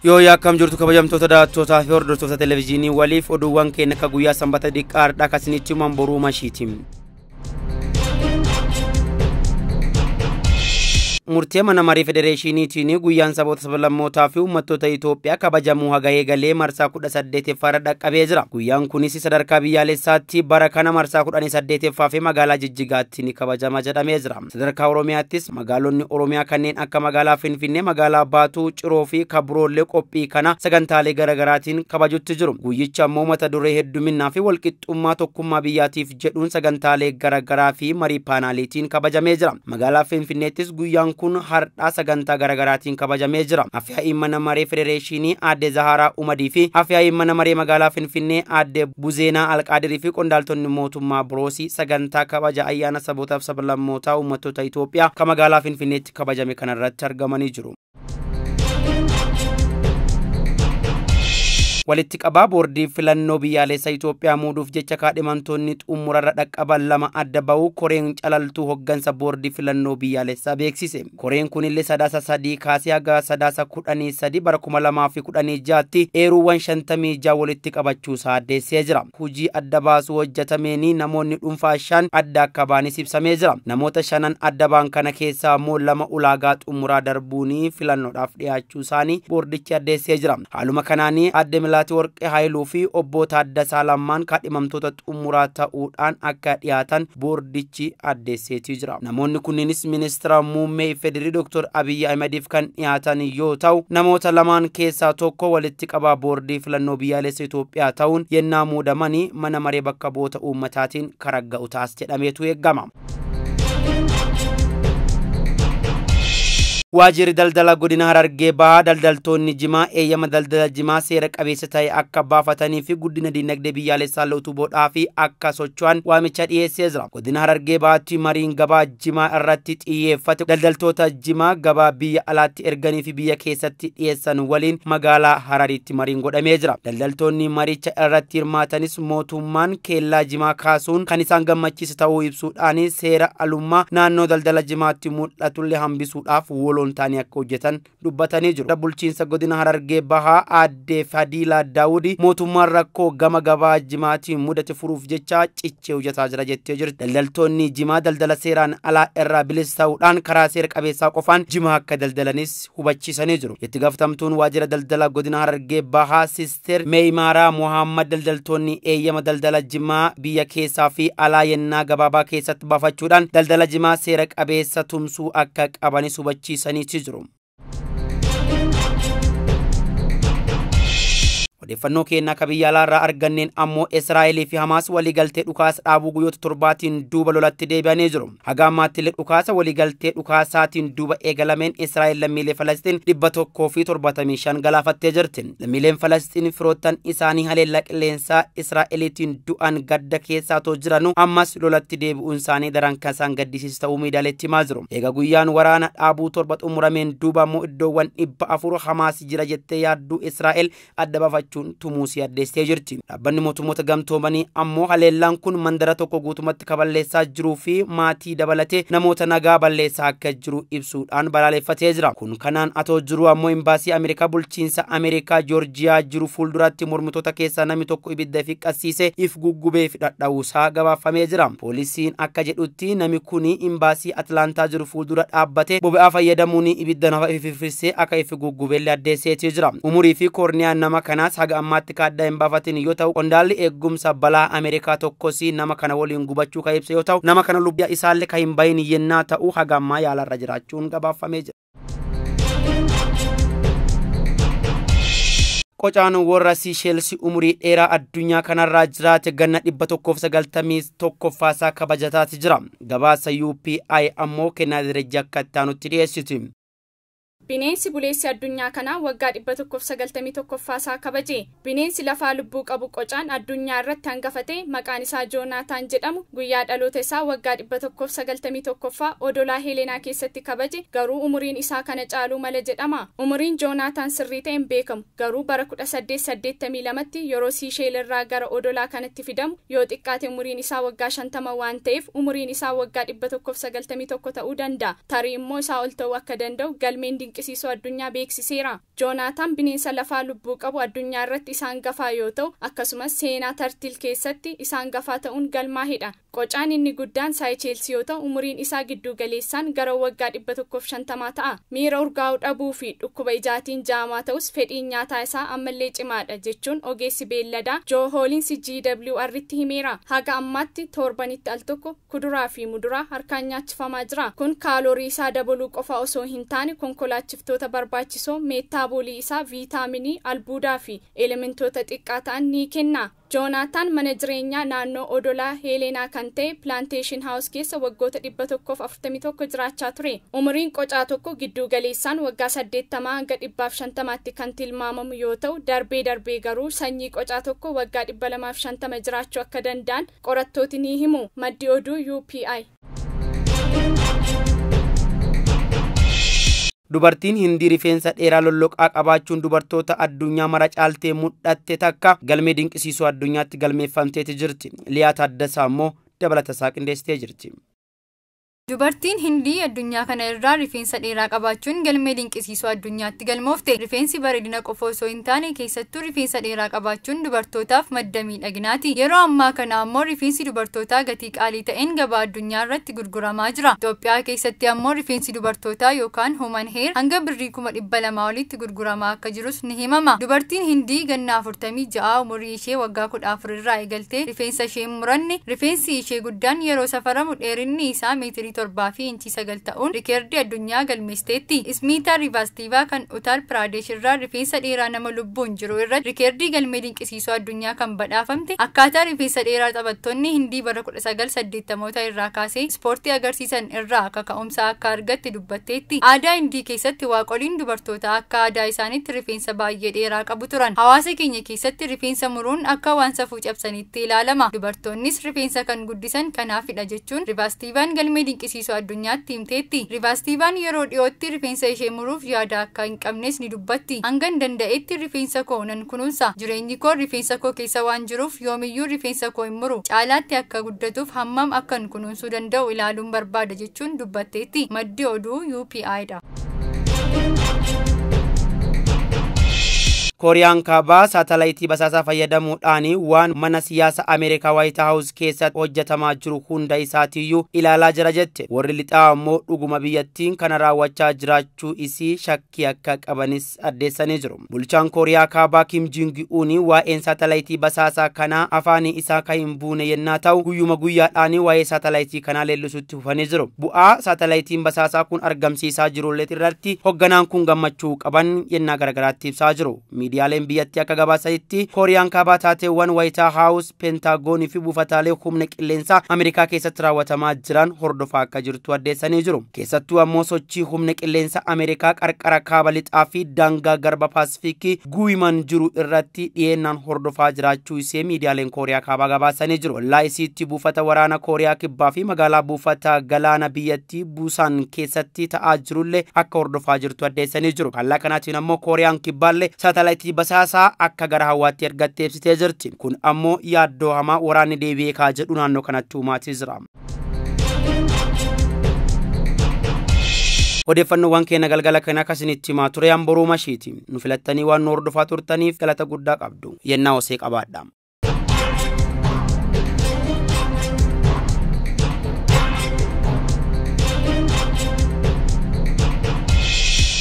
Yoo akkam jirtu kabajamtoota daawwattootaa fi hordoftoota televezyiinii waliif oduuwwan keenya akka guyyaa sanbata diqqaadhaa kasinitti himan boruu mashiiti. Murtee mana marii federeeshiniitiin guyyaan saboota sablammootaa fi uummattoota Itoophiyaa kabajamuu haga eegalee marsaa 18ffaarra dhaqqabee jira. Guyyaan kunis sadarkaa biyyaalessaatti bara kana marsaa 18ffaa fi magaalaa Jijjigaatti ni kabajama jedhamee jira. Sadarkaa Oromiyaattis magaalonni Oromiyaa kanneen akka magaalaa Finfinnee, magaalaa Baatuu, Ciroo fi Kabiroollee qophii kana sagantaalee garaagaraatiin kabajutti jiru. Guyyicha ammoo mata duree hedduminaa fi walqixxummaa tokkummaa biyyaatiif jedhuun sagantaalee garaagaraa fi marii paanaaliitiin kabajamee jira. Magaalaa Finfinneettis guyyaan kun har'aa sagantaa garaagaraatiin kabajamee jira. Afyaa'ii mana maree federeeshinii aadde Zaharaa Umadii fi afyaa'ii mana maree magaalaa Finfinnee aadde Buzeenaa Alqaadirii fi qondaaltonni mootummaa biroosii sagantaa kabaja ayyaana sabootaaf sablammootaa uummattoota Itoophiyaa kan magaalaa Finfinneetti kabajame kanarratti argamanii jiru. Walitti qabaa boordii filannoo biyyaalessa Itoophiyaa muuduuf jecha kaadhimamtoonni xumurarra dhaqqaban lama adda ba'uu koreen calaltuu hoggansa boordii filannoo biyyaalessaa beeksise. Koreen kunillee sadaasa 3 kaasee haga sadaasa 13 bara 2016tti eeruuwwan 56 walitti qabachuusaa addeessee jira. Hojii adda baasuu hojjetameenii namoonni dhuunfaa 5 adda akka ba'anis ibsamee jira. Namoota 5 adda ba'an kana keessaa immoo 2 ulaagaa xumuraa darbuunii filannoodhaaf dhiyaachuu isaanii boordichi addeessee jira. Haaluma kanaanii adde Milaati Warqee Haayiluu fi obbo Taaddasaa Lammaan kaadhimamtoota xumuraa ta'uudhaan akka dhiyaatan boordichi addeesseetii jira. Namoonni kunneenis ministeera muummee Ifedirii Dr. Abiyyi Ahimadiif kan dhiyaatan yoo ta'u, namoota lamaan keessaa tokko walitti qabaa boordii filannoo biyyaalessa Itoophiyaa ta'uun yennaa muudamanii mana maree bakka bu'oota uummataatiin karagga'u taas jedhameetu eegama. Waajjirri daldala godina Harargee Bahaa daldaltoonni jimaa eeyyama daldala jimaa seera qabeessa ta'e akka baafatanii fi guddina dinagdee biyyaalessaa utubuudhaa fi akka socho'an waamicha dhiyeessee jira. Godina Harargee Bahaatti mariin gabaa jimaa irratti xiyyeeffate daldaltoota jimaa gabaa biyya alaatti erganii fi biyya keessatti dhiyeessan waliin magaalaa Hararitti mariin godhamee jira. Daldaltoonni maricha irratti hirmaatanis mootummaan keellaa jimaa kaasuun kan isaan gammachiise ta'uu ibsuudhaan seera alummaa naannoo daldala jimaatti mul'atullee hambisuudhaaf waloon taanii akka hojjetan dubbatanii jiru. Bulchiinsa godina Harargee Bahaa aadde Fadiilaa Daawudi mootummaan rakkoo gama gabaa jimaatiin mudate furuuf jecha cichee hojjetaa jira jettee jirti. Daldaltoonni jimaa daldala seeraan alaa irraa bilisa ta'uudhaan karaa seera qabeessaa qofaan jimaa akka daldalanis hubachiisanii jiru. Itti gaafatamtuun waajjira daldala godina Harargee Bahaa Sister Meeymaaraa Muhammad daldaltoonni eeyyama daldala jimaa biyya keessaa fi alaa yennaa gabaabaa keessatti baafachuudhaan daldala jimaa seera qabeessa tumsuu akka qabanis hubachiisanii jiru. Odeeffannoo keenyaa akka biyya alaarraa arganneen ammoo Israa'elii fi Hamaas waliigaltee dhukaasa dhaabuu guyyoota torbaatiin duuba lolatti deebi'anii jiru. Haga ammaatti illee dhukaasa waliigaltee dhukaasaatiin duuba eegalameen Israa'el lammiilee Falastiin 175 galaafattee jirti. Lammiileen Falastiin firoottan isaanii haleellaa qilleensaa Israa'eliitiin du'an gadda keessaa otoo jiranu ammas lolatti deebi'uun isaanii daran kan isaan gaddisiisu ta'uu miidiyaaleetti himaa jiru. Eega guyyaan waraana dhaabuu 7 xumurameen duuba ammoo iddoowwan 400 Hamaas jira jettee yaadduu Israa'el adda baafachuu tumuusii addeessee jirti. Dhaabbanni mootummoota gamtoomanii ammoo haleellaan kun mandara tokko guutumatti kaballeessaa jiruu fi maatii dabalatee namoota nagaa balleessaa akka jiru ibsuudhaan balaaleffatee jira. Kun kanaan atoo jiru ammoo imbaasii Ameerikaa bulchiinsa Ameerikaa Joorjiyaa jiru fuulduratti mormitoota keessaa namni tokko ibidda fi qassiisee if guggubee fi dhadha'uusaa gabaafamee jira. Poolisiin akka jedhutti namni kun imbaasii Atlaantaa jiru fuuldura dhaabbatee boba'aa fayyadamuun ibidda nafa firfirsee akka if guggubeellee addeesseetii jira. Umurii fi koorniyaan nama kanaas haga ammaatti kaaddaa hin baafatin yoo ta'u qondaalli eegumsa balaa Ameerikaa tokkos nama kana waliin gubachuu kan ibse yoo ta'u nama kana lubbuu isaallee kan hin bahin yennaa ta'u haga ammaa yaalarra jiraachuun gabaafamee jira. Qocaan warra Siisheelsi umurii dheeraa addunyaa kanarraa jiraate ganna 191ffaasaa kabajataati jira. Gabaasa UPI ammoo kennaa Derejjii akka itti aanutti dhiyeessiti. Bineensi buleessi addunyaa kanaa waggaa 191ffaasaa kabaje. Bineensi lafaa lubbuu qabu qocaan addunyaa irratti hangafate maqaan isaa Joonaataan jedhamu guyyaa dhaloota isaa waggaa 191ffaa odolaa Heeleenaa keessatti kabaje, garuu umuriin isaa kana caaluu mala jedhama. Umuriin Joonaataan sirrii ta'e hin beekamu, garuu bara 1882tti yeroo Siisheel irraa gara odolaa kanatti fidamu yoo xiqqaate umuriin isaa waggaa 50 waan ta'eef umuriin isaa waggaa 191 ta'uu danda'a. Tarii immoo isaa ol ta'uu akka danda'u galmeen dinqisiisoo addunyaa beeksiseera. Joonaataan bineensa lafaa lubbuu qabu addunyaa irratti isa hangafaa yoo ta'u, akkasumas seenaa tartiil keessatti isa hangafaa ta'uun galmaa'edha. Qocaan inni guddaan Saayicheelsi yoo ta'u, umuriin isaa giddu galeessaan gara waggaa 150 ta'a. Miira urgaa'uu dhabuu fi dhukkuba ijaatiin jaamaa ta'us fedhiin nyaataa isaa ammallee cimaadha jechuun ogeessi beelladaa Joo Hooliins GWR'tti himeera. Haga ammaatti torbanitti al tokko kuduraa fi muduraa harkaan nyaachifamaa jira. Kun kaaloorii isaa dabaluu qofa osoo hin taane konkolaachiftoota barbaachisoo meetaaboolii isaa viitaaminii, albuudaa fi elementoota xiqqaa ta'an ni kenna. Joonaataan mana jireenyaa naannoo Odolaa Heeleenaa kan ta'e Plantation House keessa waggoota 141 jiraachaa ture. Umuriin qocaa tokko gidduu galeessaan waggaa 80 hanga 150tti kan tilmaamamu yoo ta'u, darbee darbee garuu sanyii qocaa tokko waggaa 250 jiraachuu akka danda'an qorattooti ni himu. Maddi oduu UPI. Dubartiin Hindii rifeensa dheeraa lolloqaa qabaachuun dubartoota addunyaa mara caaltee mul'atte takka galmee dinqisiisoo addunyaatti galmeeffamteeti jirti. Liyaa Taaddasaa immoo dabalata isaa qindeessitee jirti. Dubartiin Hindii addunyaa kana irraa rifeensa dheeraa qabaachuun galmee dinqisiisoo addunyaatti galmoofte. Rifeensi bareedina qofa osoo hin taane keessattuu rifeensa dheeraa qabaachuun dubartootaaf madda miidhaginaati. Yeroo ammaa kana ammoo rifeensi dubartootaa gatii qaalii ta'een gabaa addunyaa irratti gurguramaa jira. Itoophiyaa keessatti ammoo rifeensi dubartootaa yookaan human hair hanga birrii 200,000 olitti gurguramaa akka jirus ni himama. Dubartiin Hindii ganna 46 umurii ishee waggaa 14 irraa eegaltee rifeensa ishee hin muranne. Rifeensi ishee guddaan yeroo safaramu dheerinni isaa meetirii 7 fi inchii 9 ta'uun rikeerdii addunyaa galmeesteetti. Ismiitaa Rivaastivaa kan Uttar Pradesh irraa rifeensa dheeraa nama lubbuun jiru irratti rikeerdii galmee dinqisiisoo addunyaa kan badhaafamte akkaataa rifeensa dheeraa taphattoonni Hindii bara 1980moota irraa kaasee ispoortii agarsiisan irraa kaka'umsa akka argatte dubbatteetti. Aadaa Hindii keessatti waaqoliin dubartoota akka aadaa isaaniitti rifeensa baay'ee dheeraa qabu turan. Hawaasa keenya keessatti rifeensa muruun akka waan safuu cabsaniitti ilaalama. Dubartoonnis rifeensa kan guddisan kanaafidha jechuun Rivaastivaan galmee dinqisiisoo addunyaatti himteetti. Rivaastivaan yeroo dhiyootti rifeensa ishee muruuf yaada akka hin qabnes ni dubbatti. Hangan danda'etti rifeensa koo nan kunuunsa. Jireenyi koo rifeensa koo keessa waan jiruuf yoomiyyuu rifeensa koo hin muru. Caalaatti akka guddatuuf hammam akkan kunuunsuu danda'u ilaaluun barbaada jechuun dubbatteetti. Maddi oduu UPI dha. Kooriyaan kaabaa saatalaayitii basaasaa fayyadamuudhaan waan mana siyaasa Ameerikaa Waayit Haawus keessatti hojjetamaa jiru hunda isaatiiyyuu ilaalaa jira jette. Warri lixaa ammoo dhuguma biyyattiin kana raawwachaa jiraachuu isii shakkii akka qabanis addeessanii jiru. Bulchaan Kooriyaa kaabaa Kim Jong Un waa'een saatalaayitii basaasaa kanaa afaan isaa kan hin buune yennaa ta'u guyyuma guyyaadhaan waa'ee saatalaayitii kanaa leellisuutti fufanii jiru. Bu'aa saatalaayitiin basaasaa kun argamsiisaa jiru irratti hoogganaan kun gammachuu qaban yennaa garagaraatti ibsaa jiru. Miidiyaaleen biyyattii akka gabaasanitti Kooriyaan kaabaa taateewwan Waayit Haawus, Peentaagoonii fi buufataalee humna qilleensaa Ameerikaa keessatti raawwatamaa jiran hordofaa akka jirtu addeessanii jiru. Keessattuu ammoo sochii humna qilleensaa Ameerikaa qarqara kaaba lixaa fi daangaa garba Paasifiikii guuyiman jiru irratti dhiyeennaan hordofaa jiraachuu isee miidiyaaleen Kooriyaa kaabaa gabaasanii jiru. Ollaa isiitti buufata waraana Kooriyaa kibbaa fi magaalaa buufata galaana biyyattii Buusaan keessatti ta'aa jirullee akka hordofaa jirtu addeessanii jiru. Kaallaa kanaatiin ammoo Kooriyaan kibbaallee saatalaayitii basaasaa akka gara hawaatti ergattee ibsitee jirti. Kun ammoo yaaddoo hamaa waraanni deebi'ee kaa jedhu naannoo kanatti uumaatii jira. Odeeffannoowwan keenya galgala kana akkasinitti himaa ture, Amboruu Mashiiti. Nu filattanii waan nu hordofaa turtaniif galata guddaa qabdu. Yennaa hosee qabaadha.